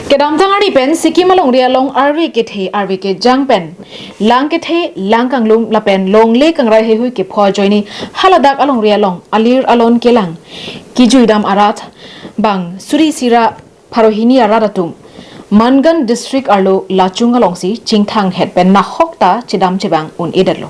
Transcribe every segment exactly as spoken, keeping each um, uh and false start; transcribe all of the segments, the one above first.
Kedamtang arni pen Sikkim alongri along arve kethe arve kejang pen lang kethe lang kanglum lapen longle kangrai heihui kepho ajoine haladak alongri along alir alon kelang kejuidam arat bang suri sira pharo hini arat atum Mangan district arlo Lachung alongsi chingthang het pen nahok ta chedam chevang un-edetlo.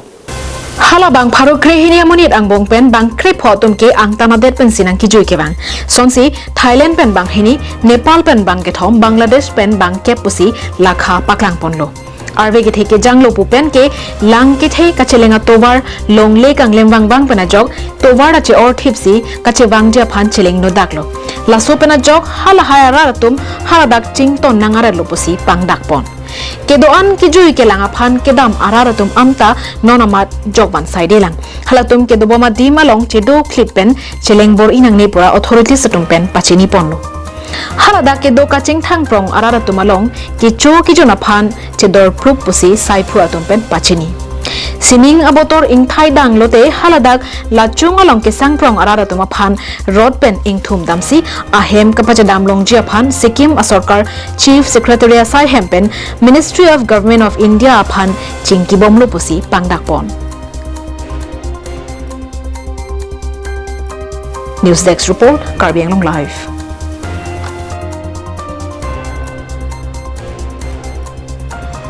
Hala bang pharo krehini amonit angbong pen bang krepho atum ke angtan adet pensi nangkejui kevang. Sonsi Thailand pen bang hini, Nepal pen bang kethom, Bangladesh pen bang kep pusi lakha paklangponlo. Arve kethe kejanglo pu pen ke lang kethe kacheleng atovar longle kanglem vangbang pen ajok tovar ta che-orthipsi kachevangji aphan cheleng nodaklo. Laso pen ajok halahai arat atum haladak chington nangaretlo pusi pangdakpon. Kedo-an kejui kelang aphan kedam arat atum amta non amat jokvan saidelang. Halatum kedobom adim along chedoklit pen cheleng bor-i nangne pura authorities atum pen pachiniponlo. Haladak kedo kachingthangprong arat atum along kecho kejun aphan chedorprup pusi saiphu atum pen pachini. Sining abotor ingthai dang lote haladak Lachung along kesangprong arat atum aphan rot pen ingthum damsi ahem kapachedam longji aphan Sikkim asorkar Chief Secretary asai hem pen Ministry of Government of India aphan chingkibomlo pusi pangdakpon. News Desk Report, Karbi Anglong Live.